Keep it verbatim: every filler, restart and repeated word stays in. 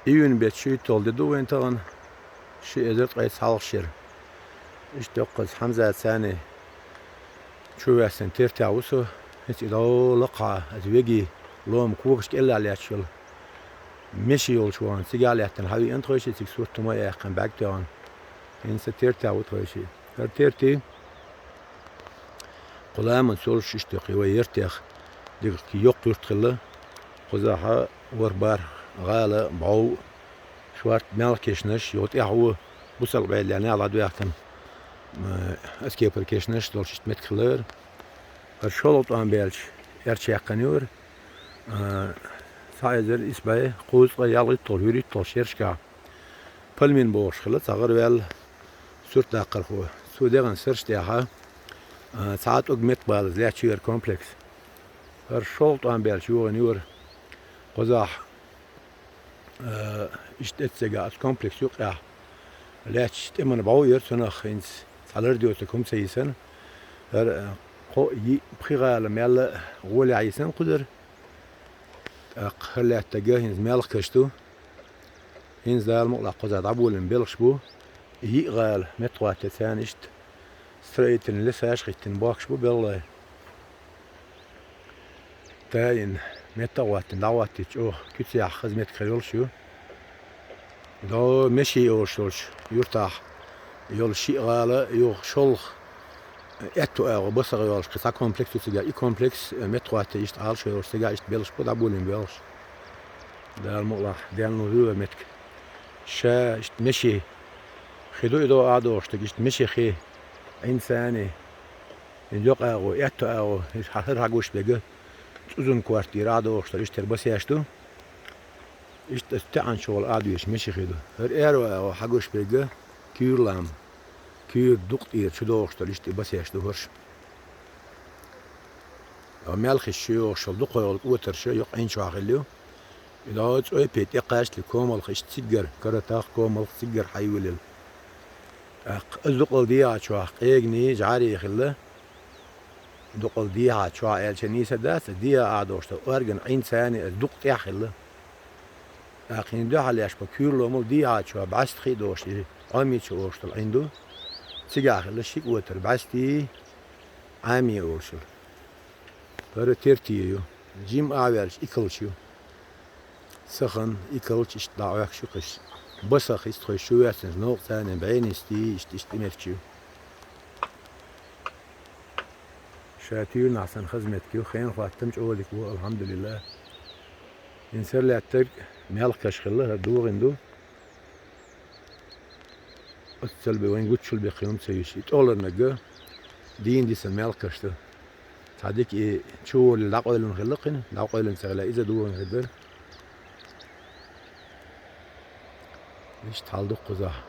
Июнь бетта шуьйтталгӀа де ду вайн тахана, ши эзар ткъе цхьалгӀа шера. Иштта йоккхаза Хьамзат царна чу ваьссина тертехь ву со, хӀинца и дӀо лакхахьа, аса веги лома когаш кӀеллахь лаьтташ йолу. Меши йолчу вахана, цигахь лаьттина хьан виъна тхойши, цига сурт хӀума а яьккхина бӀаьрг тоьхна. ХӀинца тертехь ву тхойши. ХӀара терти кху ламанца йолуш иштта йоккхий вай яртех дика йоккха юрт хилла. Кхузахьа ворхӀ-бархӀ гӀала, бӀов, шорта мелха кешнаш, йо тӀаьхьо бусалба Ӏедалехь дӀадоьхкина, м, аскепар кешнаш долуш иштта меттиг хилла. ХӀара шолгӀа тӀом баьлча, эрча яьккхина юра, а, цхьа эзар исс бӀе кхузткъе ялхитталгӀа, вуьрхӀитталгӀа шерашкахь. Пальмин бохуш хилла цхьа гӀараваьлла суртдаккхархо. Цо дехна сурташ тӀехь, а, цхьа а тӀулг меттабалаза лаьтташ ю хӀара комплекс. ХӀара шолгӀа тӀом баьлча йогӀина юра кхузахь, а, иштта эццигахь оцу комплекс юккъехь лаьтташ тӀеман бӀов яра цунах, хӀинца цхьа лардоцург хӀума ца йисина. ХӀара, а, кхо, йиъ, пхи гӀала мелла а гӀолехь йисина кхузара. ТӀаккха хӀара лаьттарг хӀинца мелха каш ду. ХӀинца Дала мукъалахь кхузахь дӀаболийна белхаш бу. Йиъ гӀала меттахӀоттийна царна иштта строительный лесаш хӀиттина бохкуш бу белхалой. Таина метта а хӀоттийна, дӀахӀоттийча чӀогӀа куьцехь хаза меттиг хир йолуш ю. ДӀо Меши олуш йолчу юьртахь йолу шиъ гӀала, юха шолгӀа аьтту агӀо, басагӀа йолуш кхин цхьа комплекс ю цигахь. И комплекс, э, меттахӀоттий иштта Ӏалашо йолуш цигахь иштта белхаш бу дӀаболийна боьлхуш. Дала мукъалахь денлур ю вай меттиг. Ша иштта Меши хи ду и дӀо а дохуш дерг, иштта Меши хи Ӏин царна, и йокъа агӀо, аьтту агӀо, хӀара хьагуш берг, цӀузан квартира а дохуш дерг, иштта хӀара басеш ду. Иштта аса таьӀанчу гӀала а доьшуш Меши хи ду. ХӀара аьрру агӀо хьагуш берг, куьйра лам, куьйра дукъ тӀера чу дохуш долу иштта и басеш ду хӀорш. Ткъа мелхаш чу йогӀуш йолу дукхойгӀалг отарша йоккха Ӏин чохь хилла ю. И дӀо цӀойпе тӀекхачале комалха иштта циггара, каратах, комалха циггара хьайвелла. ТӀаккха аса дукъал дехьа чохь къеганий, жӀарий хилла. Дукъал дехьа чохь аьлча нийса дац, дехьа а дохуш долу орган Ӏин царна аса дукъ тӀехь хилла. ТӀаккха хӀинца дуьхьал еш бо куьйра ломал дехьа чохь бӀаьста хи а дохуш, и Ӏомича олуш долу Ӏин ду. Цигахь хилла шиъ отар бӀаьстий, Ӏамий олуш хилла. ХӀара тертий ю. Жимма а ваьлча, икалча ю. Сахан, икалча иштта дӀа Ӏохкуш ю кхиш. Басах иштта хойш шу ваьцнарш новкъа царна бӀенистий, иштта, иштта и меттигаш ю. Ша туьйранахь санна хаза меттиг ю, хенан хӀоттам чӀогӀа дика бу, алхьамдулиллахӀ. ХӀинца хӀара лаьттарг мелха каш хилла, хӀара догӀина ду. Оццул бен вайн гуччул бен кхин хӀума ца йиш. И тӀоларнаг дийна дисан мелха каш ду. Цхьа дика и чу воллий дӀакъойлина хилла кхин, дӀакъойлина ца хилла, иза догӀина хир дара. Иштта хьал ду кхузахь.